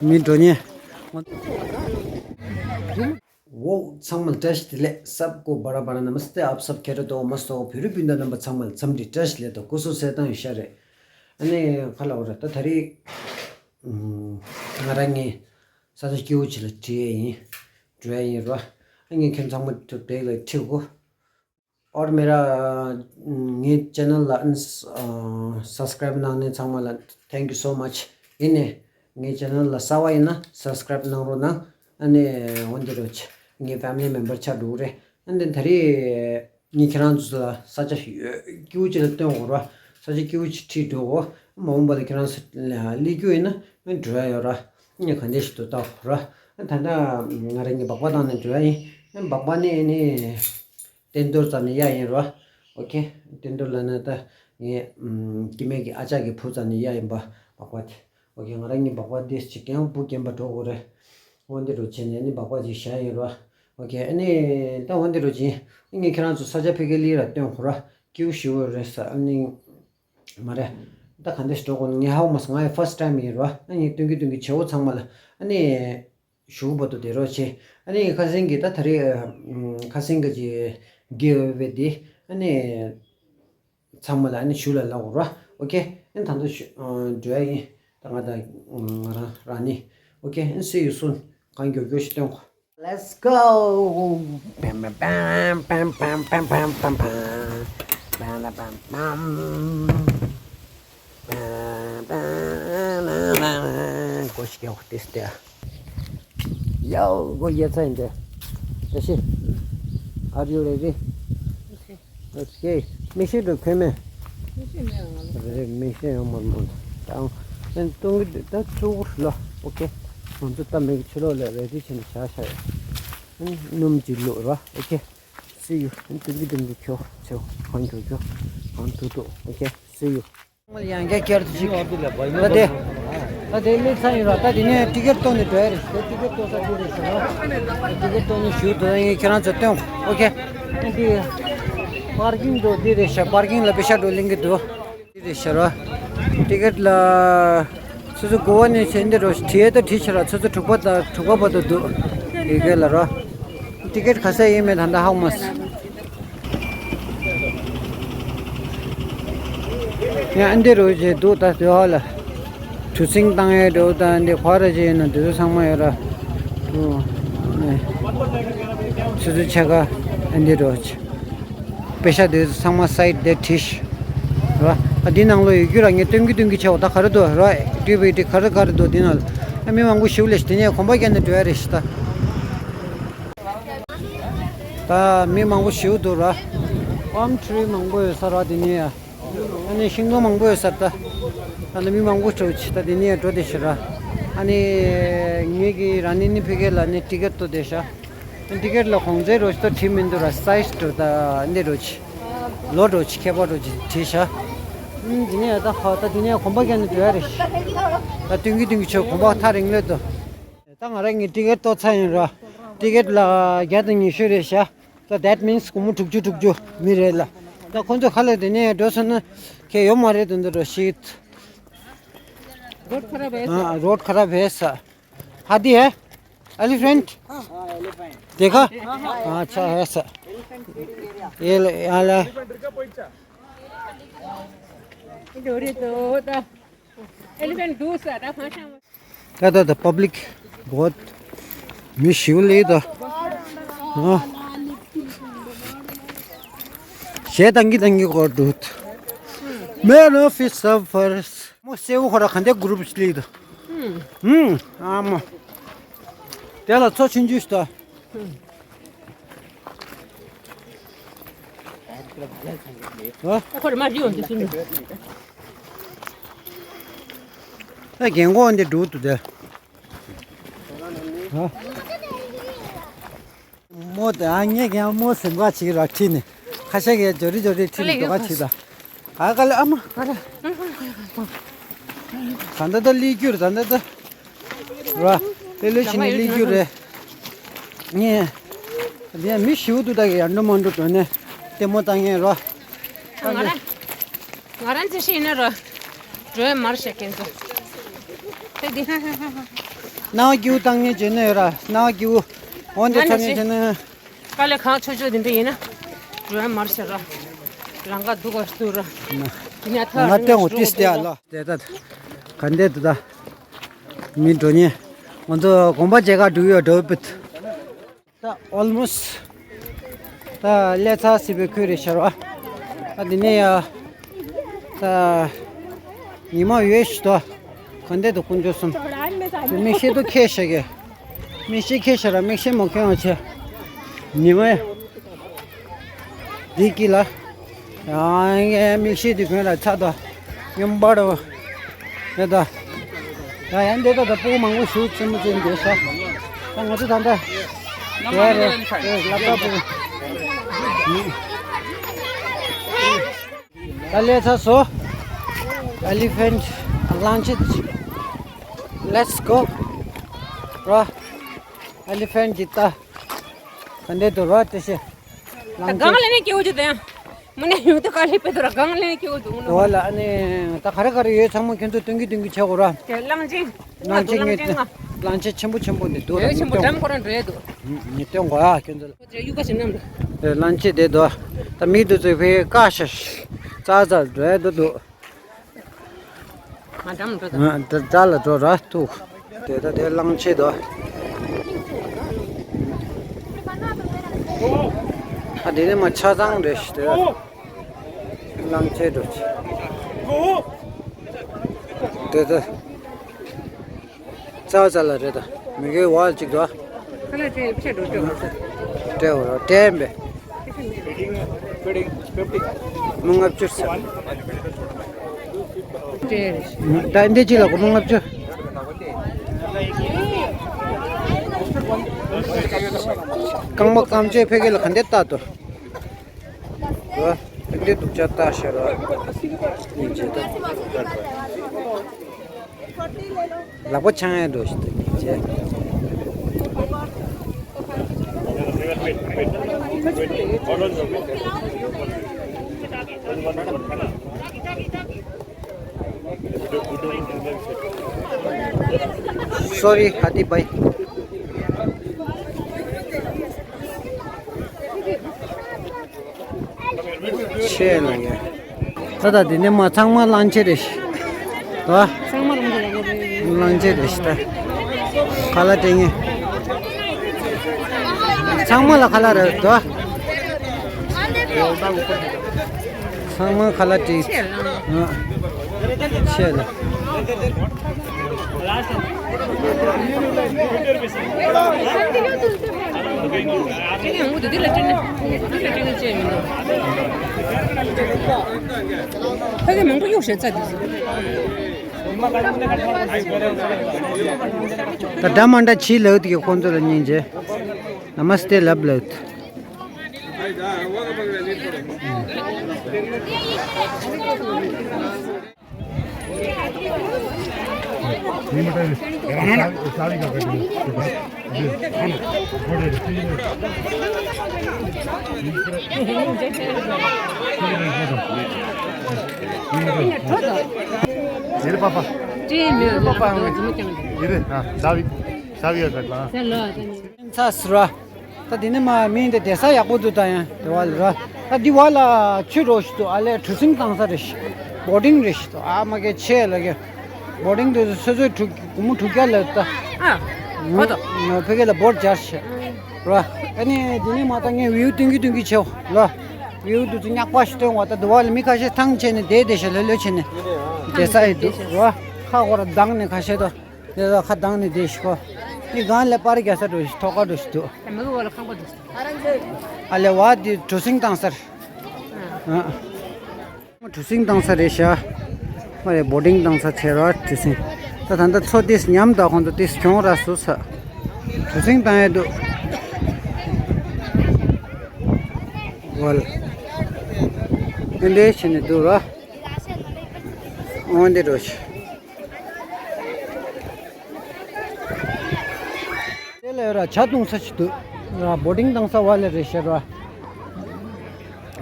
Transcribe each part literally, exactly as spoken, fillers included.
མི་འགྲོ་ཉེ། འོ། ཚང་མ་ལ་བཀྲ་ཤིས་བདེ་ལེགས། सबको बड़ा बड़ा नमस्ते। आप सब खैरियत हो, मस्त हो? བོད་རིགས་སྤུན་ཟླ་རྣམ་པ་ཚང་མ་ལ་འཚམས་འདྲི་བཀྲ་ཤིས་བདེ་ལེགས་དང་སྐུ་གཟུགས་གསལ་ཐང་ཡོད་ཤག་རེད། ཨ་ནི་ཁ་ལ་འོ་ར་ད་ད་རེས་ང་རང་ངའི་ས་ཆ་སྐྱིད་པོ་ཅིག་ལ་ཁྲིད་ཡས་ཡིན། འགྲོ་ཡས་ཡིན་རོ། ཨ་ངས་ཁྱེད་ཚང་མ་ཐུག་དེ་ལ་ཁྲིད་གོ། और मेरा ངའི་ཅེ་ནལ་ལ་ཨ་ནི་སབ་སི་ཀ་རེབ་གནང་མཁན་ཚང་མ་ལ་thank you so much། ཡིན་ནས་ངའི་ཅེ་ནལ་ལ་གསར་པ་ཡིན་ན་སབ་སི་ཀ་རེབ་གནང་རོགས་གནང་། ཨ་ནི་འོན་ཏེ་རོ་ཆེ་ངའི་ཕེ་མི་ལི་མེམ་བར་ཆགས་འགྲོ་གི་རེད། ཨ་ནི་ད་རེས་ངས་ཁྱེད་རང་ཚོ་ལ་ས་ཆ་སྐྱིད་པོ་ཅིག་ལ་སྟོན་དགོས་ར། ས་ཆ་སྐྱིད་པོ་ཅིག་ཁྲིད་འགྲོ་དགོས། མ་འོངས་པ་ལ་ཁྱེད་རང་ཚོ་སླེབས་རྒྱུ་ཡིན་ན་འགྲོ་ཡ་ཡོད་ར། ངས་ག་འདྲ་ཞིག་ཏུ་ལྟ་དགོས་ར། ད་ལྟ་ང་རང་གི་སྦག་སྦག་བཏང་ནས་འགྲོ་ཡ་ཡིན། སྦག་སྦག་ནི་ནི། ཏན་ཏོར་རྩ་ནས་གཡར་ཡིན་རོ། ཨོ་ཁེ། ཏན་ཏོར་ལབ་ན་ད་ངས་ཨམ་སྐྱེ་དམན་གྱི་ཨ་ཅག་གི་བུ་རྩ་ནས་གཡར་ཡིན་པ་སྦག་སྦག་དེ། ཨོ་ཁེ། ང་རང་གཉིས་སྦག་སྦག་དེ་ཅིག་ཀྱང་བུ་རྒན་པ་འགྲོ་དགོས་རེད། འོ་འདི་རུ་བྱས་ནས་ནི་སྦག་སྦག་ཅིག་བཞག་ཡིན་རོ། ཨོ་ཁེ། ཨ་ནི་ད་འོ་འདི་རུ་བྱིན། ངས་ཁྱེད་རང་ཚོ་ས་ཆ་ཕ་གི་ལི་ར་སྟོན་དགོས་རོ། སྐྱིད་པོ་ཞེ་པོ་རེད་ས། ཨ་ནི་མ་རེད། ད་ག་འདྲ་ཞིག་འགྲོ་དགོས་ན་ངས་ཧ་གོ་མ་སོང་། ང་ཡི་ཕར་སི་ཊི་ཊའིམ་ཡིན་རོ། ཨ་ནི་སྟོན་གི་སྟོན་གི་བྱེད་པོ་ཚང་མ་ལ་ཨ་ནི། ཞུ་བར་དུ་དེ་རོགས་བྱེད། ཨ་ནི་ཁ་སང་གི་ད་ད་རེས་ཨམ་ཁ་སང་གི་གི་གི་ཝེ་དེ་ཨ་ནི་ཚང་མ་ལ་ཨ་ནི་ཞུ་ལ་ལབ་དགོས་ར། ཨོ་ཁེ། ཨ་ནི་ད་ལྟ་ཞུ་ཨ་འགྲོ་ཡ་ཡིན། ད་ང་ད་ང་རང་རང་ནི། ཨོ་ཁེ། ཨ་ནི་see you soon། གང་མགྱོགས་མགྱོགས་ཤིག་སྟོན་གོ། Let's go. Pam, pam, pam, pam, pam, pam, pam, pam, pam. Pam, pam, pam, pam. Pam, pam, pam, pam, pam. Go, go, yes, I am there. Tashi, are you ready? Okay. མིག་ཤེལ་འདྲ་གོན་མེད། མིག་ཤེལ་མེད་ང་ལ། རེད། མིག་ཤེལ་ཡང་མ་མོ། ད་ཨང་། ཨན་ཏུང་གི་ད་ཙུག་ལ། ཨོ་ཁེ། ང་ཚོ་ད་མིག་ཕྱི་ལོགས་ལ་རེ་ཌི་བྱས་ནས་བཞག་བཞག་ཡོད། ཨན་སྣུམ་གྱི་ལུག་ར། ཨོ་ཁེ། See you. ཨན་ཏུང་གི་ཏུང་གི་ཁྱོ་ཁྱོ་གང་ཁྱོ་ཁྱོ་གང་ཐུག་ཐུག། ཨོ་ཁེ། See you. ཡང་བསྐྱར་བསྐྱར་དུ་ཞིག་ད་དེ། ད་དེ་སླེབས་ཚར་ཡིན་ར། ད་དེ་ནས་ཊི་ཀེ་ཊི་གཏོང་ནས་འགྲོ་ཡ་རེད། ད་ཊི་ཀེ་ཊི་གཏོང་ས་དེ་རེད་ཟེར་ར། ཊི་ཀེ་ཊི་གཏོང་ནས་ཞུ་དོ། ངས་ཁྱེད་རང་ཚོ་སྟོན། ཨོ་ཁེ། འདི་པར་ཀིང་འགྲོ་འདི་རེད་ཤག་པར་ཀིང་ལ་པེ་ཤ་འགྲོ་ལེན་གི་འདུག་འདི་རེད་ཤག་ར། ཊི་ཀེ་ཊི་ལ་སོ་སོ་དགོས་པ་ནས་བྱས་འདི་རོ། བྲིས་ད་བྲིས་ཤག་ར། སོ་སོ་དྲུག་པ་དང་དྲུག་པ་བར་དུ་འདུག་ཊི་ཀེ་ཊི་ལ་ར། ཊི་ཀེ་ཊི་ག་ཚད་ཡིན་མིན་ད་ལྟ་ཧ་གོ་མ་སོང་། ཡང་ཨ་འདི་རུ་བྱས་འདུག་ད་དེ་བ་ལ་གྲུ་གཟིངས་བཏང་ཡས་འགྲོ། ད་འདི་ཁོ་ར་བྱས་ཡིན་ན་དེ་ཚོ་ཚང་མ་ཡོད་ར། ཨོ། ནས་ཆུ་ཚོད་ཕྱེད་ཀ་ཨ་འདི་རུ་བྱས། པེ་ཤ་དེ་ཚོ་ཚང་མ་སའིཌ་དེ་བྲིས་ར། ཨ་འདི་ནང་ལོགས་ཡོད་རྒྱུ་ར། ངས་སྟོན་གི་སྟོན་གི་བྱས། འོ་ད་ག་རེ་འདུག་ར། ཨེག་ཊི་བི་ཊི་ག་རེ་ག་རེ་འདུག་འདི་ནང་ལ། ཨ་མི་མང་པོ་ཞིག་སླེབས་ཤག་དེ་ནས་གོམ་པ་བརྒྱབ་ནས་འགྲོ་ཡ་རེད་ཤག་ད། ད་མི་མང་པོ་ཞིག་འདུག་ར། པམ་ཊི་རི་མང་པོ་ཡོད་ས་ར་དེ་ནས་ཡ། ཨ་ནི་ཤིང་སྡོང་མང་པོ་ཡོད་ས་ར་ད། ཨ་ནི་མི་མང་པོ་འགྲོ་ཆེ་ད་དེ་ནས་ཡ་འགྲོ་བསྡད་ཤག་ར། ཨ་ནི་ངེད་ཀྱི་རང་ནི་ནི་ཕ་གི་ལ་ནི་ཊི་ཀེ་ཊི་གཏོང་བསྡད་ཤག་ཊི་ཀེ་ཊི་ལ་གོང་ཚད་རོ་ཞིག་ཏུ་བྲིས་མི་འདུག་ར། སའིཌ་འགྲོ་ད་འདི་རོ་ཆེ། ལོ་འགྲོ་ཆེ་ཁྱད་པར་རོ་ཆེ་བྲིས་ཤག་ཨུམ་དེ་ནས་ཡ་ད་ཧ་ད་དེ་ནས་ཡ་གོམ་པ་བརྒྱབ་ནས་འགྲོ་ཡ་རེད་ཤག་ད་སྟོན་གི་སྟོན་གི་ཆོ་གོམ་པ་ཐག་རིང་ལོས་དོ། ད་ང་རང་གི་ཊི་ཀེ་ཊི་གཏོང་ཚར་ཡིན་ར། ཊི་ཀེ་ཊི་ལ་བརྒྱ་དང་ཉི་ཤུ་རེད་ཤག་ད་that means སྒོར་མོ་དྲུག་ཅུ་དྲུག་ཅུ་མི་རེ་ལ། ད་ཁོང་ཚོ་ཁ་ལ་དེ་ནས་འགྲོ་སོང་ན་ཁྱད་ཡོད་མ་རེད་དོ། འདི་འགྲོ་ཤིག रोड खराब है। हाँ, रोड खराब है सर। हाथी है? एलिफेंट? देखा? हाँ, अच्छा है सर। ये ले, यहाँ ले। डोरी तो होता। एलिफेंट दूर सा था, हाँ, शाम। ད་ད་ད་པབ་ལིག་བོད་མི་ཞིག་ལས་ད། ཨ། ཞེ་དང་གི་དང་གི་གོ་འདུག Man of his suffers. མོ་སེའུ་ཁོ་ར་ག་འདྲ་གུ་རུབ་ལས་ད། ཧུམ། ཨ་མོ། དེ་ལ་ཚོ་ཆུང་ཆུང་ཞིག་ད། ཨ། ཁོ་ར་མ་རི་ཡོང་དུས་སུ་ནི། ཨ་རྒན་གོག་འདི་འགྲོ་འདུག་དེ། ཨ། མོ་དེ་ཨ་ངས་ཀྱང་མོ་སེམས་ཁ་ཅིག་ར་ཁྲིད་ནས་ཁ་ཤས་ཀྱིས་འཇོ་རི་འཇོ་རི་ཁྲིད་ནས་འགྲོ་ག་ཁྲིད་ད། ཨ་ཀ་ལེ་ཨ་མ་ཀ་ལེ། ད་ལྟ་ད་ལི་རྒྱུར་ད་ལྟ་ད། ར། ཨེ་ལེ་ཤི་ནི་ལི་རྒྱུ་རེད། ངས། འདི་མི་ཞིག་འདུག་ད་གི་ཡར་འགྲོ་མར་འགྲོ་འགྲོ་ནས་ལྟད་མོ་བཏང་ངས་ར། ང་རང་། ང་རང་ཚེ་ཤི་ཡིན་ན་ར། འགྲོ་ཡ་མར་བཤད་མཁན་ཚོ། ད་འདི། སྣང་བ་སྐྱིད་པོ་བཏང་མཁན་བྱས་ན་ཡོད་ར། སྣང་བ་སྐྱིད་པོ། འོན་ཏེ་ང་ཚོ་ནི་ནས་བྱས་ན། དཀའ་ལས་ཁག་ཆོག་ཆོག་དེ་འདྲ་ཡིན་ན། འགྲོ་ཡ་མར་ཤར་ར། ལམ་ཁ་སྡུག་ག་སྡུག་ར། དེ་ནས་ཐག་ང་རིང་ལྟེ་ངོ་ཏིས་ཏེ་ཨ་ལོ། དེ་ད་ག་འདྲ་འདུག་ད། མི་འགྲོ་ཉེ། ང་ཚོ་དགོན་པ་མཇལ་ཁ་འགྲོ་ཡོད་འགྲོ་བུད། ད་ཨོལ་མོ་སི་ད་སླེབས་ཚར་སྲིད་པའི་ཁུལ་རེད་ཤར་བ། ད་འདི་ནས་ཡ་ད་ཉི་མ་ཡོད་ཤི་ཏོ། ག་འདྲ་འདུག་དཀོན་མཆོག་གསུམ། དེ་མིག་ཤེལ་དུ་ཁྱེར་ཤག་གི། མིག་ཤེལ་ཁྱེར་ཤག་ར། མིག་ཤེལ་མ་ཁྱེར་བ་བྱས། ཉི་མ་ཡ། འདི་གི་ལ། ཡང་ངའི་མིག་ཤེལ་འདི་གོན་ལ་ཆགས་དོ། ཡུམ་པར་རེད་ད། ཡང་ཡང་འདི་ད་ད་སྤུ་གུ་མང་པོ་ཞིག་ཙེ་མོ་ཙེ་འདི་ཤ། ད་ང་ཚོ་ད་ལྟ། རེད་རེད་རེད། ལབ་ད་སྤུ་གུ། ད་སླེབས་ཚར་སོང་། Elephant གླང་ཆེན། Let's go ར། Elephant གི་ད། ག་འདྲ་འདུག་ར་དེ་ཤེས། ད་གླང་ཆེན། སྒང་ལ་ནས་སྐྱེ་བོ་ཅིག་དང་། མི་ནས་ཡོང་དུས་དཀའ་ལས་དཔེ་འདུག་ར། སྒང་ལ་ནས་སྐྱེ་བོ་འདུག་ནོ། འོ་ལ་ཨ་ནི་ད་ག་རེ་ག་རེ་ཡོད་ཚང་མ་ཁྱོད་ཚོ་སྟོན་གི་སྟོན་གི་བྱེད་དགོས་ར། དེ་གླང་ཆེན། གླང་ཆེན་ངས་གླང་ཆེན་ང་། གླང་ཆེན་ཆེན་པོ་ཆེན་པོ་འདི་འདུག་ར། ཆེན་པོ་འགྲམ་ཁོ་རང་འགྲོ་ཡས་འདུག་ངས་སྟོན་དགོས་ཨ་ཁྱོད་ཚོ་ལ། ཡུ་ག་ཞིག་ནམ་ལ། དེ་གླང་ཆེན་དེ་འདུག་ད་མི་འདུག་ཚོད་ཕེ་ཀ་ཤ་ཙ་ཙ་འགྲོ་ཡས་འདུག་འདུག་ང་འགྲམ་འགྲོ་ད། ང་འདྲ་འདྲ་ལ་འགྲོ་ར་ཐུག་དེ་ད་དེ་གླང་ཆེན་དོ། ཨ་དེ་ནས་མ་ཆ་ཚང་རེད་ཤི་དེ། གླང་ཆེན་འགྲོ་ཆེ། དེ་ད། ཙག་ཙག་ལ་རེད་ད། མི་གའི་བ་གཅིག་དོ། ཁ་ལག་ཅན་ཕྱེ་འགྲོ་སྤྲད་འོ་ཟེར། སྤྲད་འོ་ར་སྤྲད་པས། མི་ལྔ་བཅུ་ཟེར། སྤྲད་རེད། ད་འདི་གཅིག་ལ་སྒོར་མོ་ལྔ་བཅུ། རྐང་པ་རྐང་རྗེས་ཕ་གི་ལ་ག་འདྲས་བཏགས་འདུག་འདི་འདུག་ཅག་བཏགས་ཤག་ར། སྙིང་རྗེ་ད། ལག་པ་འཆང་ཡ་འགྲོ་ཞིག་འདུག་སྙིང་རྗེ། Sorry, Hadi bhai. ཆེ་ལ་ཡ། ད་ད་འདི་ནས་མ་ཚང་མ་གླང་ཆེན་རེད་ཤག་ད། ཚང་མ་གླང་ཆེན་རེད་ཤག་ད། ཁ་ལག་སྤྲད་ངེས། ཚང་མ་ལ་ཁ་ལག་རེད་ད། ཚང་མ་ཁ་ལག་སྤྲད། ཆེ་ལ། ཆེ་ལ། ད་འདྲ་མ་འདྲ་ཕྱི་ལོགས་དེ་གི་ཁོང་ཚོ་ལ་སྙིང་རྗེ། Namaste ལབ་ལོད། ཚ་ཟུར་བ། ད་དེ་ནས་མ་མི་འདི་བསྡད་ས་ཡག་པོ་འདུག་ད་ཡང་དེ་བ་ལ་ར། ད་འདི་བ་ལ་ཆུ་རོ་ཞིག་འདུག་ཨ་ལས་གྲུ་གཟིངས་བཏང་ས་རེད་ཤག་བོ་ཊིང་རེད་ཤག་ཨ་མ་གེ་ཆེ་ལ་གེ། བོ་ཊིང་དེ་སོ་སོའི་གྲུ་སྒོར་མོ་དྲུག་བརྒྱ་ལ་ད། ཨ། གོ་ཐོ། ཕ་གི་ལ་བོ་ཊི་སྦྱར་ཤག་ར། ཨ་ནི་དེ་ནས་མ་ད་ངས་བིའུ་སྟོན་གི་སྟོན་གི་ཆེ་བ་ལ། བིའུ་དུ་ཚོ་ཉག་པ་ཞིག་སྟོན་བ་ད་འདི་བ་ལ་མི་ཁ་ཤས་ཐང་ཆད་ནས་བསྡད་བསྡད་ཤག་ལྷོད་ལྷོད་བྱས་ནས། བསྡད་ས་ཡི་འདུག་ར། ཁ་སྐོར་ལྡང་ནས་ཁ་ཤས་དོ། དེ་ལ་ཁ་གདང་ནས་བསྡད་ཤིག་གོ། ནི་གང་ལས་པར་རྒྱག་ས་འགྲོ་ཞིག་ཐོག་ཁ་འགྲོ་ཞིག་འདུག་མི་གི་འོག་ལ་ཁང་པ་འདུག་ཨ་ལས་བ་དེ་གྲུ་གཟིངས་བཏང་སར། ཨ། གྲུ་གཟིངས་བཏང་ས་རེད་ཤག་མ་རེད་བོ་ཊིང་བཏང་ས་ཆེ་ར་གྲུ་གཟིངས། ད་ད་ལྟ་མཚོ་དེས་ཉམས་ད་ཁོང་ཚོ་དེས་གྱོང་ར་ཟུག་ས། གྲུ་གཟིངས་བཏང་ཡས་འདུག་ཝལ། དེ་འདྲའི་བྱས་ནས་འདུག་ར། འོན་ཏེ་འགྲོ་ཤིག་དེ་ལ་ཡོད་ར་ཇ་བཏུང་ས་ཞིག་འདུག་ར། བོ་ཊིང་བཏང་ས་བ་ལ་རེད་ཤག་ར།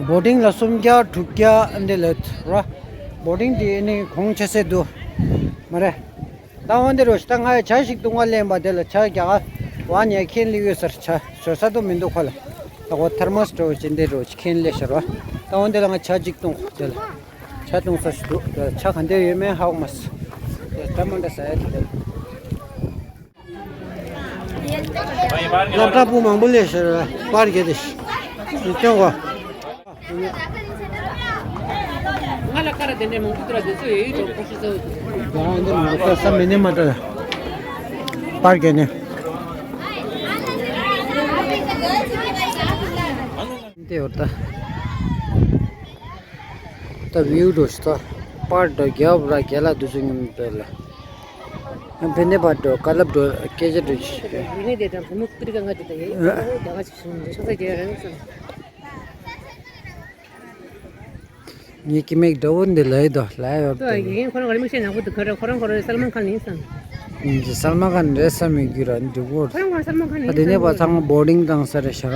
བོ་ཊིང་ལ་སུམ་བརྒྱ་དྲུག་བརྒྱ་འདི་ལ་ར། བོ་ཊིང་དེ་ནི་གོང་ཆེ་སེ་འདུག་མ་རེད། ད་འོན་ཏེ་རོ་ཞིག་ད་ང་ཡི་ཇ་ཞིག་བཏུང་བ་ལེན་པ་དེ་ལ་ཇ་རྒྱག་བ་ཉལ་ཁེན་ལི་ཡོད་ཟེར་ཇ་བཟོ་ས་དུ་མི་འདུག་ཁོ་ལ། ད་ཁོ་ཐར་མོ་སི་འགྲོ་བ་ཅིན་དེ་རོ་ཅི་ཁེན་ལེ་ཤར་བ། ད་འོན་ཏེ་ལ་ང་ཇ་ཅིག་བཏུང་དེ་ལ། ཇ་བཏུང་ས་ཞིག་འདུག་དེ་ལ་ཇ་ག་འདྲ་ཡོད་མེད་ཧ་གོ་མ་སོང་། དེ་ད་མ་འདྲ་ཟ་ཡ་དེ་རེད། སློབ་གྲྭ་པོ་མང་པོ་སླེབས་ཤར་བ་པར་རྒྱག་དེ་ཤི་སྐྱོང་བ། ང་ལ་ཀ་ར་དེ་འདྲའི་མང་པོ་ཐུག་ར་དེ་ཚོ་ཡོད་ཡོད་ཅོག་ཁོ་ཤི་ཚོ། ཡང་འདི་མང་པོ་ས་མི་ནི་མ་ཏྲ་པར་གྱི་ནི། འདི་ཡོད་ད། ད་བིའུ་འགྲོ་ཤི་ད། པར་འགྲོ་རྒྱབ་ར་རྒྱ་ལ་དུ་ཚོ་ཉུམ་པེ་ལ། ཡང་ཕེ་ནེ་པར་འགྲོ་ཀ་ལབ་འགྲོ་སྐད་ཆ་འགྲོ་ཤི། ཡིན་ངེས་དེ་དང་བུ་མོ་ཀི་རི་ཀ་ང་དེ་ད་ཡེ་ཡོད་ད་ང་ཅིག་བྱུང་འདི་ཤོག་ས་རྒྱ་རང་སོང་། ངའི་སྐྱེ་དམན་དགྲ་བོ་འདི་ལ་ཡི་དོ་ལ་ཡོད་དོ། ཡིན་ཁོ་རང་རིམ་ཤེས་ནག་པོ་འདུག་ག་རེ་ཁོ་རང་ཁོ་རང་སལ་མན་ཁན་ཡིན་སམ། ཡིན་གྱི་སལ་མན་ཁན་རེད་བསམ་མི་རྒྱུ་ར་འདུག་གོ། ཁོ་རང་ཁོ་རང་སལ་མན་ཁན་ཡིན་ད་དེ་ནས་པ་ཚང་མ་བོར་ཌིང་བཏང་ས་རེད་ཤག་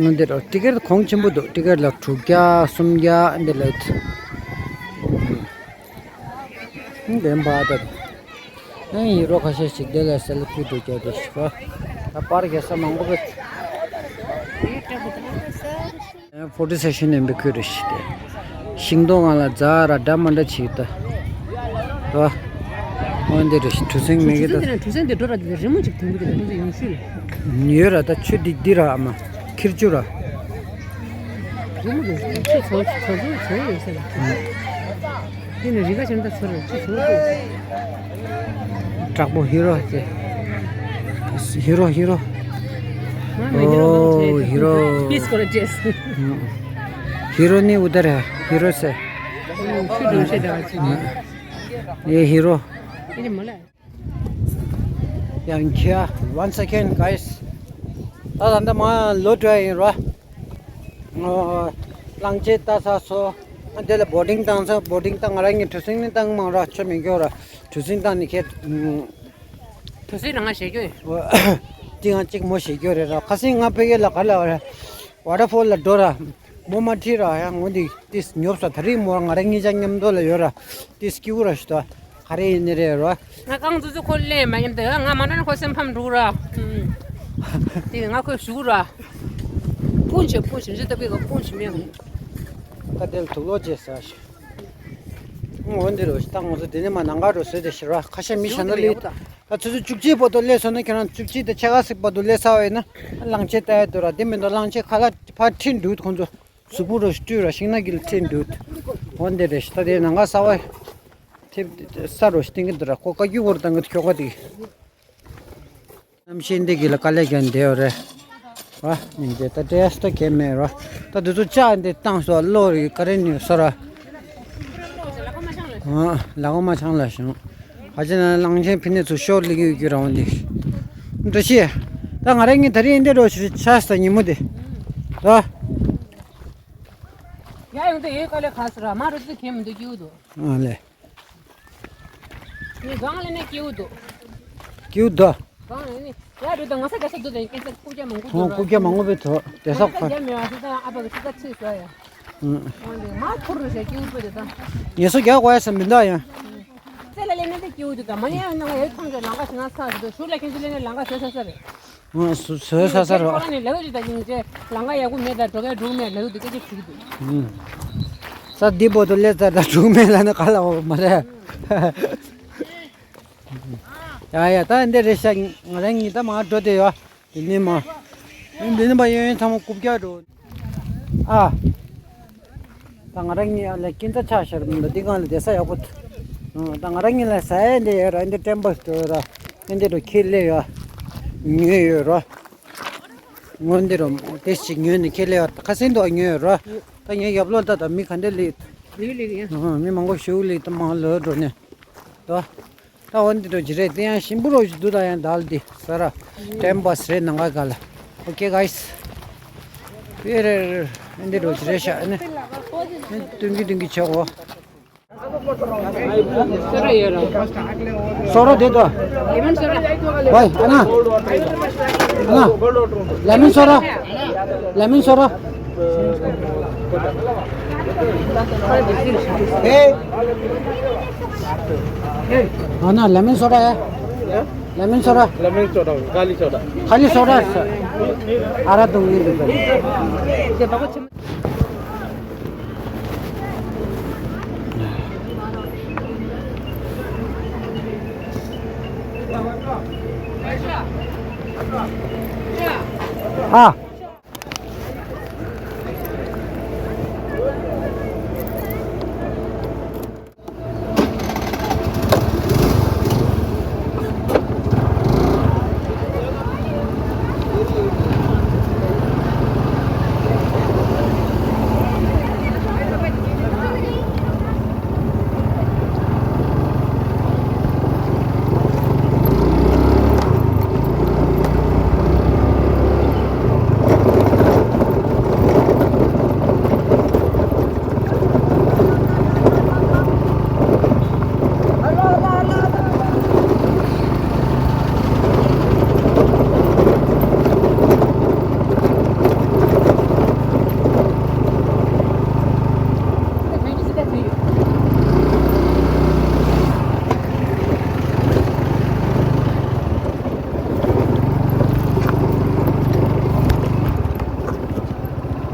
ང་འདི་ར་ཊི་ཀེ་ཊི་གོང་ཆེན་པོ་འདུག་ཊི་ཀེ་ཊི་ལ་དྲུག་བརྒྱ་སུམ་བརྒྱ་འདི་ལ་ཡོད། ལྡན་པ་དང་། ཨ་ཡི་རོ་ཁ་ཤས་ཤིག་དེ་ལ་སེལ་ཕི་འགྲོ་རྒྱུ་དེ་ཤི་བ། ད་པར་རྒྱག་ས་མང་པོ་གི། ཕོ་ཊོ་སེ་ཤན་ནས་འབི་ཁུལ་རེ་ཤི་སྟེ། ཤིང་སྡོང་ང་ལ་རྫ་ར་འདྲ་མ་འདྲ་བྱེད་ད། བ། འོན་ཏེ་རེ་ཤི་གྲུ་གཟིངས་མེད་གི་ད། གྲུ་གཟིངས་དེ་འགྲོ་ར་དེ་རི་མོ་ཅིག་མཐོང་གི་དེ་ཁོང་ཚོ་ཡོང་ཤུལ། ཡོད་ར་ད་ཆུ་འདི་འདི་ར་ཨ་མ། ཁིར་ཆུ་ར། རི་མོ་དེ་ཆུ་ཚོ་ཚོ་ཚོ་ཚོ་ཡོད་ས་ར། དེ་ནི་རི་ཁ་ཆེན་ད་ཚོར་ཅི་ཚོར་དུ། དྲག་པོ་ཧི་རོ་ཅེ། ཧི་རོ་ཧི་རོ། ང་མི་ཧི་རོ་ཨོ་ཧི་རོ། པི་ལིས་སྐོར་ཅེས། ཧི་རོ་ནི་ཨུ་དར་ཧི་རོ་སེ། ཤུ་དུ་ཤེ་ད་ཅི། ཡེ་ཧི་རོ། ཨེ་མོ་ལ། ཡང་ཁྱེད་once again guys། ད་ད་ལྟ་མ་ལོ་དྲུག་ཡིན་རོ། གླང་ཆེན་ལྟ་ས་སོ། དེ་ལ་བོ་ཊིང་བཏང་ས་བོ་ཊིང་བཏང་ང་རང་གི་གྲུ་གཟིངས་ནི་བཏང་མང་ར་ཆོ་མི་འགྱོ་ར་གྲུ་གཟིངས་བཏང་ནི་ཁྱེད། གྲུ་གཟིངས་རང་ང་བཞེས་རྒྱུ་ཡིན། ཏི་ང་གཅིག་མོ་བཞེས་རྒྱུ་རེད་ར་ཁ་སང་ང་ཕ་གི་ལ་ག་ལ་བ་ར་ཝ་ཊར་ཕོལ་ལ་འགྲོ་ར། མོ་མ་ཁྲིད་ར་ཡང་ངོ་འདི་ཏིས་ཉོབ་ས་ད་རིང་མོ་ར་ང་རང་གཉིས་ཆ་མཉམ་དུ་ལ་ཡོད་ར་ཏིས་སྐྱིད་པོ་ར་ཞུ་ད། ག་རེ་ཡིན་ནི་རེད་རོ། ང་རྐང་འཛུགས་འཛུགས་ཁོ་ལེན་མ་ཉམས་དེ་ང་མ་ནོར་ཁོ་སེམས་ཕམ་འགྲོ་ར། དེ་ང་ཁོས་ཞུ་ར། སྤུན་ཆེ་སྤུན་ཆེ་འཇི་ལྟ་བུའི་ག་སྤུན་ཆེ་མེད། ད་དེ་ལ་དུག་ལོག་བྱས་ཟ་ཞིག་འོན་ཏེ་རོ་ཞིག་ད་ང་ཚོ་དེ་ནས་མ་ནང་ག་རོ་བཟོས་ཏེ་ཞི་ར་ཁ་ཤས་མི་ཤ་ན་ལི། ད་ཆུ་ཚོད་བཅུ་གཅིག་བར་དུ་སླེབས་སོང་ན་ཁྱེད་རང་བཅུ་གཅིག་དང་ཕྱེད་ཀ་ཟིག་བར་དུ་སླེབས་ཚར་བས་ན་གླང་ཆེན་ལྟ་ཡ་འདུག་ར་དེ་མིན་དུ་གླང་ཆེན་ཁ་ལག་ཕར་ཁྲིད་འདུག་ཁོང་ཚོ། གཟུགས་པོ་རོ་ཞིག་བཀྲུས་ར་ཤིང་ནགས་ཀྱི་ལ་ཁྲིད་འདུག་འོན་ཏེ་རེ་ཞིག་ད་དེ་ནང་ག་ས་བ། ཐེབས་ས་རོ་ཞིག་བསྟན་གི་འདུག་ར་ཁོ་བཀའ་བཀྱོན་བོར་བཏང་གི་ཁྱོ་ག་དེ། གནམ་གཤིས་འདི་གི་ལ་དཀའ་ལས་ཀྱང་འདེའོ་རེད། བ། མིན་ཏེ་ད་ཏྲེས་ཏོ་གེ་མེ་རོ། ད་དུ་ཚོ་ཅག་འདི་བཏང་སོ་ལོ་རི་ཀ་རེ་ནི་སོ་ར། ཨ་ལ་གོ་མ་ཆང་ལ་ཤང་། ཧ་ཅི་ན་གླང་ཆེན་ཕི་ནེ་ཚུ་ཤོར་ལི་གི་ཡོད་རང་འདི། འདྲ་ཤི། ད་ང་རང་གི་ད་རིང་འདི་རོ་ཞིག་ཆ་ས་ཉི་མོ་འདི། ད། ཡ་ཡོང་དུ་ཡོད་ཀ་ལས་ཁ་སོ་ར་མ་རོ་ཚུ་གེ་མི་འདུག་ཀྱི་འུ་དུ། ཨ་ལེ། ངས་གང་ལ་ནས་སྐྱེའུ་འདུག་སྐྱེའུ་འདུག་གང་ལ་ནས་ཡ་རུ་དང་ང་ས་ག་ས་འདུག་དང་སྐད་ཆ་རྐུབ་བཀྱག་མང་པོ་འདུག་ཧོ་རྐུབ་བཀྱག་མང་པོ་བས་ཐོག་དེ་ས་ཁ། རྒྱ་མི་བ་སི་ཏང་ཨ་ཕ་གི་སི་ཏ་ཚིག་ཟ་ཡ། ཨུ། ཧོ་འདི་མ་ཁུར་རུ་ཞེས་སྐྱེའུ་པོ་དེ་དང་། ངལ་གསོ་རྒྱག་དགོས་ཡ་ས་མི་འདུག་ཡ། རྩེ་ལ་ལས་ནས་དེ་སྐྱེའུ་འདུག་དང་མ་ནས་ཡང་ནང་ཡོད་ཐང་ཅོ་ལང་ཀ་ཞིག་ན་ས་འདུག་ཞུ་ལ་ཁྱེད་ཚོ་ལས་ནས་ལང་ཀ་ཟོས་ས་ས་རེད། ཨ་སུ་ཟོས་ས་ས་རོ། ཁོ་ནི་ལེའུ་ཅིག་ད་ཡིན་ཅེ་ལང་ཀ་ཡག་པོ་མེད་ད་འགྲོ་གས་འགྲུག་མེད་ལེའུ་དེ་སྐད་ཆ་ཞིག་འདུག་ཨུ། ས་འདི་བོ་དུ་ལེ་ཙ་ད་འགྲུག་མེད་ལ་ནི་ག་ལ་འོ་མ་རེད། ཡ་ཡ་ད་འདི་རེད་ཤག་ང་རང་གཉིས་ད་མ་འགྲོ་དེ་ཡོད་དེ་ནི་མ། འདི་ནི་མ་ཡོད་ཡོད་ཚང་མ་རྐུབ་བཀྱག་འགྲོ། ཨ། ད་ང་རང་གཉིས་ལ་སྐྱིན་ཚ་ཆགས་ཤར་མི་འདུག་འདི་གང་ལ་བསྡད་ས་ཡག་པོ་འདུག་ད་ང་རང་གཉིས་ལ་ཟ་ཡ་འདི་ཡོད་ར་འདི་ཀྲེམ་པོ་ཞིག་ཡོད་ར་འདི་འདི་འགྲོ་ཁྱི་སླེབས་ཡོད། ཉོས་ཡོད་ར། སྔོན་འདི་ར་དེ་ཞིག་ཉོས་ནས་ཁྱི་སླེབས་ཡོད་ཁ་སེང་འདུག་ཉོས་ཡོད་ར། ད་ངའི་ཡབ་ལོ་ད་ད་མི་ག་འདྲ་སླེབས། ལིའུ་སླེབས་ཡ། མི་མང་པོ་ཞིག་སླེབས་ད་མང་ལོས་འགྲོ་ནས་ད། ད་འོ་འདི་འགྲོ་ཅི་རེད་དེ་ཡང་ཞིམ་པོ་རོ་ཞིག་འདུག་ད་ཡང་དལ་འདི་ས་ར་ཀྲེམ་པོ་ཞིག་རེད་ནང་ག་ག་ལ། ཨོ་ཀེ་གྷའི་སི། ཨེ་རེད་རེད་རེད་འདི་འགྲོ་ཅི་རེད་ཤག་ཨ་ནི། སྟོན་གི་སྟོན་གི་ཆོག་གོ། སོ་ར་ཡོད་ར། སོ་ར་དེ་དོ། ལེ་མོན་སོ་ར། ཝའི་ཨ་ན། ཨ་ན། ལེ་མོན་སོ་ར། ལེ་མོན་སོ་ར། ཨེ། ཨ་ན་ལེ་མོན་སོ་ཌ་ཡ། ལེ་མོན་སོ་ཌ། ལེ་མོན་སོ་ཌ། ཁ་ལི་སོ་ཌ། ཁ་ལི་སོ་ཌ་ཟེར། ཨ་ར་དུང་ཡིན་འདུག་ཟེར། ཨ།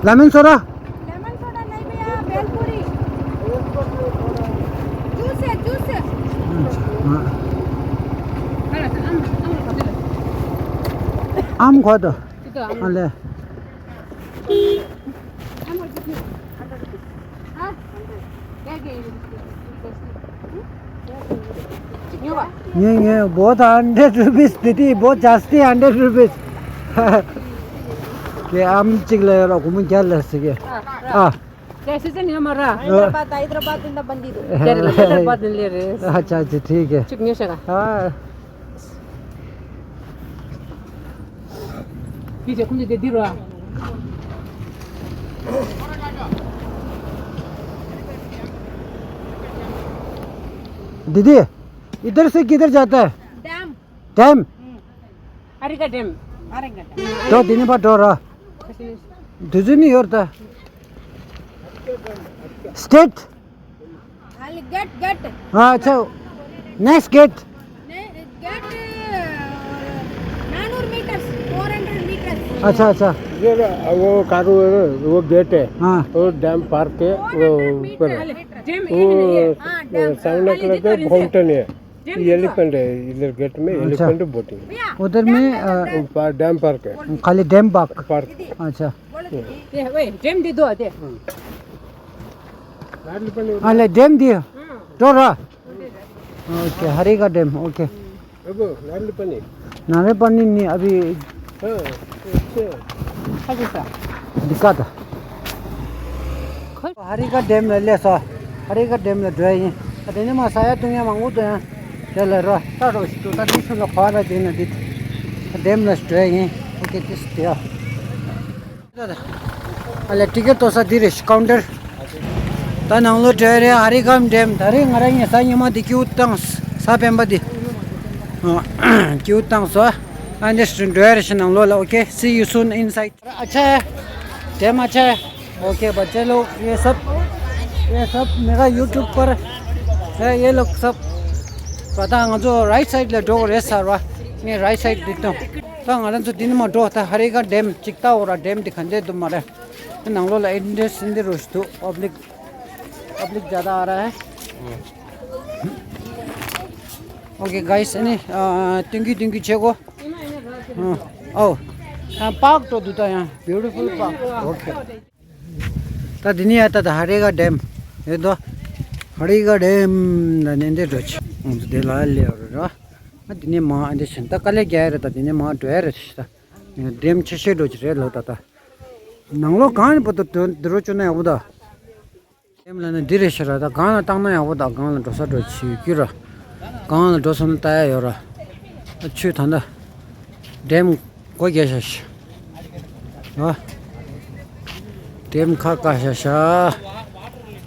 ལེ་མོན་སོ་ཌ། lemon soda नहीं भैया, भेलपूरी। जूस है, जूस है। ཨམ་གོ་དོ། ཨ་ལེ། ཉེ་ཉེ་बहुत हंड्रेड रुपीज दीदी, बहुत जास्ती हंड्रेड रुपीज के आम चिक ले रो घूम क्या ले सके। हाँ। जैसे से नहीं हमारा। हैदराबाद, हैदराबाद इंदा बंदी दो। हैदराबाद ले रहे। अच्छा, अच्छा, ठीक है। चिक नहीं सका। हाँ। ཁྱེད་ཀྱི་ཁུངས་དེ་འདི་རོ། दीदी, इधर से किधर जाता है? डैम। डैम? हम्म। हरिका डैम। हरिका डैम। तो दिन पर डोरा। दुजुनी और था। स्टेट? Gate, gate. हाँ, अच्छा। Next gate. ने-, गेट, अ, नानूर मीटर्स, फ़ोर हंड्रेड मीटर्स। अच्छा, अच्छा। ये ना, वो कारू है ना, वो गेट है। हाँ। वो डैम पार्क है, वो ऊपर। डैम वो, ये है। हाँ, डैम। सेवन ओ क्लॉक का फाउंटेन है। डैम ये देखो। एलिफेंट है, इधर गेट में अच्छा। Elephant boating. भैया, उधर में, डैम, अ, डैम। पा-, डैम पार्क है। खाली डैम पार्क? पार्क। अच्छा। दीदी, बोलो दीदी। दे, ओए, डैम दे दो, दे। अले, डैम दियो। डोरा। ओके, हरिका डैम, ओके। अब नारली पानी। नारली पानी नहीं, अभी। हाँ, अच्छा। दिक्कत है। हरिका डैम ले, ले सो। हरिका डैम ले ड्राई। अरे नहीं, मा साया तुम यहाँ मांगो तो यहाँ। चल रो, तारो, तो तारो, सुन लो, खा रहा है, दिन, दिन। डैम ले ड्राई। ओके, दिस दिया। ཨ་ལས་ཊི་ཀེ་ཊི་ཐོབ་ས་འདི་རེད། ཀའུན་ཊར། ད་ནང་ལོགས་འགྲོ་ཡ་རེད། ཧ་རི་གམ་ཌེམ། ད་རེས་ང་རང་ཉལ་ས་ཉི་མ་འདི་ཀིའུ་བཏང་། ས་སྤེན་པ་འདི། ཀིའུ་བཏང་སོང་། ཨ་འདི་འགྲོ་ཡ་རེད་ཤག་ནང་ལོགས་ལ། okay, see you soon inside। अच्छा है। डैम अच्छा है। ओके बच्चे लोग, ये सब, ये सब मेरा YouTube पर है, ये लोग सब। पता है, ང་ཚོ་རའིཊ་སའིཌ་ལ་འགྲོ་དགོས་རེད་ཟེར་བ། ངས་རའིཊ་སའིཌ་འདི་བཏང་། ད་ང་རང་ཚོ་འདི་ནས་མར་འགྲོ། ད་ཧ་རི་གམ་ཌེམ་ཅིག་ལྟ་འོ་ར། ཌེམ་འདི་ག་འདྲས་འདུག་མ་རེད། ནང་ལོགས་ལ་ཨེ་འདྲས་འདི་རུ་ཞིག་འདུག། पब्लिक, पब्लिक ज़्यादा आ रहा है। Okay guys, ཨ་ནི་ཨ་སྟོན་གྱི་སྟོན་གྱི་བྱེད་གོ། ཨ་ཨོ། ཡང་པཱརཀ་འགྲོ་འདུག། ད་ཡང་བིའུ་ཊི་ཕུལ་པཱརཀ། ཨོ་ཁེ། ད་འདི་ནས་ཡར་ད་ད་ཧ་རི་གམ་ཌེམ་ཡོད་དོ། ཧ་རི་གམ་ཌེམ་ལ་ནས་འདི་འགྲོ་ཆི། ང་ཚོ་འདི་ལ་སླེབས་རེད་ར། ཨ་འདི་ནས་མར་ཨ་འདི་བྱས་ད་དཀའ་ལས་རྒྱག་ཡ་རེད། ད་འདི་ནས་མར་འགྲོ་ཡ་རེད། ད་ཌེམ་ཆེ་ཤོས་འགྲོ་ཆི་རེད་ལོ། ད་ད་ནང་ལོགས་གང་ཡིན་པོ་ད་འདི་རུ་བཅུག་ན་ཡག་པོ་ད། ཌེམ་ལ་ནི་འདི་རེད་ཤག་ར། ད་སྒང་ལ་བཏང་ན་ཡག་པོ་ད། སྒང་ལ་འགྲོ་ས་འགྲོ་ཆི་ཡོད་ཀྱི་ར། སྒང་ལ་འགྲོ་སོང་ན་ལྟ་ཡ་ཡོད་ར། ཨ་ཆུ་ད་ལྟ་ཌེམ་སྒོ་རྒྱག་ཤག་ཤག། ཨ་ཌེམ་ཁ་བཀག་ཤག་ཤག།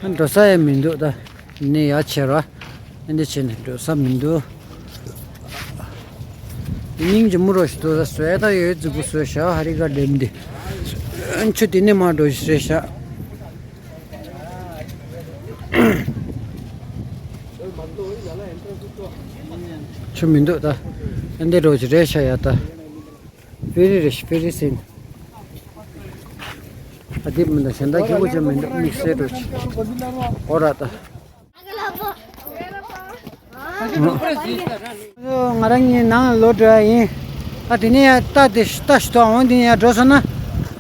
ཨ་འགྲོ་ས་ཡང་མི་འདུག། ད་ནི་ཡ་ཆེ་ར། ཨ་འདི་བྱས་ནས་འགྲོ་ས་མི་འདུག། སྙིང་རྗེ་མོ་རོ་ཞིག་འདུག། ད་བཟོས་ད་ཡོད་རྫིག་པོ་བཟོས་ཤག། ཧ་རི་གམ་ཌེམ་འདི། ཨ་ཆུ་དེ་ནས་མར་འགྲོ་ཞིག་རེད་ཤག། ཆུ་མི་འདུག་ད། ཨ་འདི་འགྲོ་ཅི་རེད་ཤ་ཡ་ད། ཕེ་རི་རེད་ཤ་ཕེ་རི་སིན། ཨ་འདི་མི་འདུག་གཞན་དག་སྐྱིད་པོ་ཅན་མི་འདུག་དམིགས་བསལ་འགྲོ་ཅི། འོ་ར་ད། ང་རང་གཉིས་ནང་ལོག་འགྲོ་ཡ་ཡིན། ཨ་དེ་ནས་ཡ་རྟ་དེ་རྟ་ཞིག་ཐོག་འོང་དེ་ནས་ཡ་འགྲོ་སོང་ན།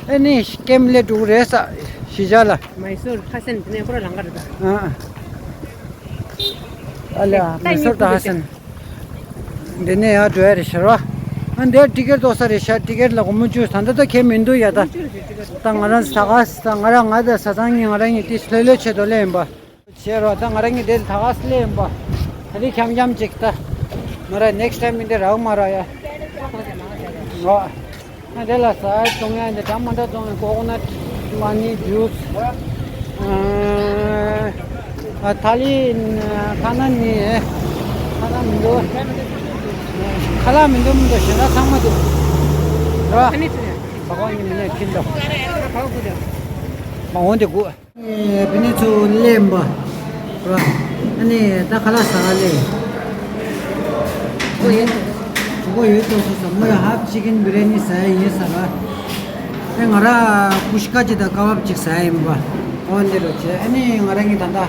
ཨེ་ནི་ཀེམ་སླེབས་འགྲོ་གི་རེད་ས། གཞིས་ཆགས་ལ། མའི་སོར་ཧ་སན་དེ་ནས་པུ་ར་ལང་ཀ་རེད་ད། ཨ་ཨ་ལ་མའི་སོར་ད་ཧ་སན། དེ་ནས་ཡ་འགྲོ་ཡ་རེད་ཤར་བ། ཨ་འདིར་ཊི་ཀེཊ་ཏོག་ས་རེད་ཤ། ཊི་ཀེཊ་ལ་སྒོར་མོ་བཅུ། ད་ལྟ་ད་ཁྱད་མི་འདུག་ཡ་ད། ད་ང་རང་ས་ག་ས་ང་རང་ང་ད་ས་ཚང་གཉིས་ང་རང་གཉིས་ཏིས་ལྷོད་ལྷོད་ཆེད་དུ་སླེབས་ཡིན་པ། བྱས་རོགས། ད་ང་རང་གཉིས་དེ་ད་ག་སླེབས་ཡིན་པ། ད་རེས་འཁྱམ་འཁྱམ་ཅིག་ད། ང་རང་ནེགསི་ཊའིམ་མི་འདི་རག་མ་རག་ཡ། རོགས། ང་དེ་ལ་ཟ་ཡ་བཙོང་ཡ་འདི་འདྲ་མ་འདྲ་བཙོང་ཡ། ཀོ་ཀོ་ནཊ་མ་ནི་ཇུས། ཨ་ཐ་ལི་ཁ་ན་ནི་ཁ་ན་མི་འདུག་ཁ་ལག་མི་འདུག་མི་འདུག་གཞན་དག་ཚང་མ་འདུག་རོགས། ཁ་ནི་ཚུ་ཡ། བ་གོ་ནི་མི་ནས་ཁྱིན་འདུག་ཁ་བ་གུ་འདུག་མ་འོང་དེ་དགོས། ཨེ་བི་ནི་ཚུ་ལེན་པ། ར། ཨ་ནི་ད་ཁ་ལག་ཟ་ག་ལེ། ཨོ་ཡེ། གྲོགས་པོ་ཡོད་དོ་སུ་ས་མོ་ཡ་ཧབ་ཅི་ཀིན་བི་རི་ཡ་ནི་ཟ་ཡ་ཡིན་ས་ར། ཨེ་ང་ར་ཀུ་ཤི་ཀ་ཅི་ད་ཀ་བབ་ཅིག་ཟ་ཡ་ཡིན་པ། ཨོ་འདི་རུ་བྱས། ཨ་ནི་ང་ར་གི་ད་ད།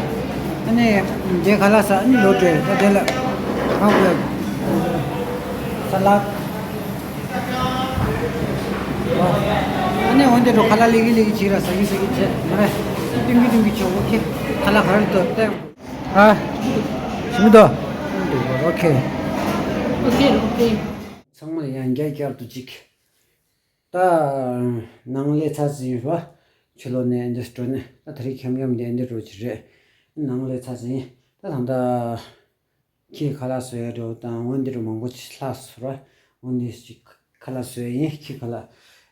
ཨ་ནི་འདི་ཁ་ལག་ཟ། ཨ་ནི་ལོ་དྲོས་ད་དེ་ལ། ཧ་གོ་ཡ། ས་ལ། ཨ་ནི་འོན་ཏེ་འགྲོ་ཁ་ལག་ལི་གི་ལི་གི་བྱེད་ར་ཟ་གི་ཟ་གི་བྱེད་མ་རེད། ཏིང་གི་ཏིང་གི་བྱེད། ཨོ་ཁེ། ཁ་ལག་ག་རེ་འདུག་བལྟས། ཨ། ཞིམ་འདུག་ཨོ་ཁེ། ཨོ་ཁེ་ཨོ་ཁེ། ཚང་མ་ལ་ཡང་བསྐྱར་བསྐྱར་དུ་གཅིག་ད་ནང་ལས་ཚར་ཟིན་ར། ཕྱི་ལོགས་ནས་འདི་འགྲོ་ནས་ད་ད་རེས་འཁྱམ་འཁྱམ་འདི་འདི་འགྲོ་གི་རེད། ནང་ལས་ཚར་ཟིན། ད་ད་ད། ཁྱི་ཁ་ལག་བཟོ་ཡ་འགྲོ་དང་འོན་ཏེ་འགྲོ་མང་པོ་ཅིག་ལྷག་སོང་ར། འོན་ཏེ་ཅིག་ཁ་ལག་བཟོ་ཡ་ཡིན། ཁྱི་ཁ་ལག་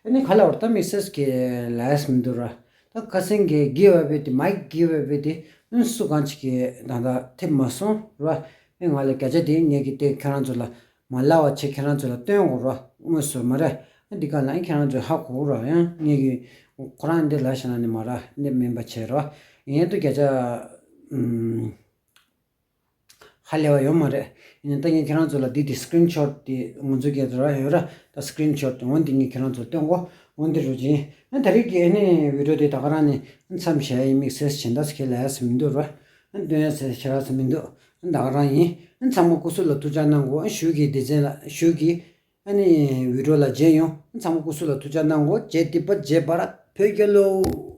ཨ་ནི་ཁ་ལག་བར་ད་དམིགས་བསལ་གྱི་ལས་མི་འདུག་ར། ད་ཁ་སང་གི་གི་ཝེ་ཝེ་དེ་མའི་གི་ཝེ་ཝེ་དེ་ཨུན་སུ་གང་ཅིག་གི་ད་ད་ཐེབས་མ་སོང་ར། ཨེ་ང་ལ་བརྒྱ་ཆ་དེ་ངས་ཀྱི་དེ་ཁྱེད་རང་ཚོ་ལ་མ་ལབ་པ་བྱས་ཁྱེད་རང་ཚོ་ལ་སྟོན་དགོས་ར། དངོས་སུ་མ་རེད། ཨ་འདི་ག་ལ་ཨེ་ཁྱེད་རང་ཚོས་ཧ་གོ་ར། ཡང་ངས་ཀྱི་ཁོ་རང་འདི་ལ་བྱས་ན་ནི་མ་ར་འདི་མིན་པ་བྱས་ར། ཡིན་དུ་བརྒྱ་ཆ་ཨུམ། ཧ་ལས་པ་ཡོད་མ་རེད། ཡིན་ན་ད་ངས་ཁྱེད་རང་ཚོ་ལ་འདི་དེ་སི་ཀི་རིན་ཤོ་ཊི་དེ་ང་ཚོ་སྐད་དུ་ར་ཡོད་ར། ད་སི་ཀི་རིན་ཤོ་ཊི་དེ་འོན་ཏེ་ངས་ཁྱེད་རང་ཚོ་ལ་སྟོན་གོ་འོན་ཏེ་རུ་ཅིན། ཨ་ད་རེས་ཀྱི་ཨ་ནི་བི་ཌི་ཡོ་དེ་ད་ག་རང་ནས་མཚམས་བཞག་ཡ་ཡིན། དམིགས་བསལ་གཞན་དག་ཁས་ལེན་ཡ་ཟེར་མི་འདུག་ར། ཨ་སྟོན་ཡ་ཟེར་ཤེས་ར་ཟེར་མི་འདུག་ཨ་ད་ག་རང་ཡིན། ཨ་ཚང་མ་སྐུ་གཟུགས་ལ་ཐུགས་ཅག་གནང་གོ་ཨ་གཞུག་གི་སྡེ་ཚན་ལ་གཞུག་གི་ཨ་ནི་བི་ཌི་ཡོ་ལ་མཇལ་ཡོང་། ཨ་ཚང་མ་སྐུ་གཟུགས་ལ་ཐུགས་ཅག་གནང་གོ་རྗེ་བདེ་པོ་རྗེ་བར་བོད་རྒྱལ་ལོ།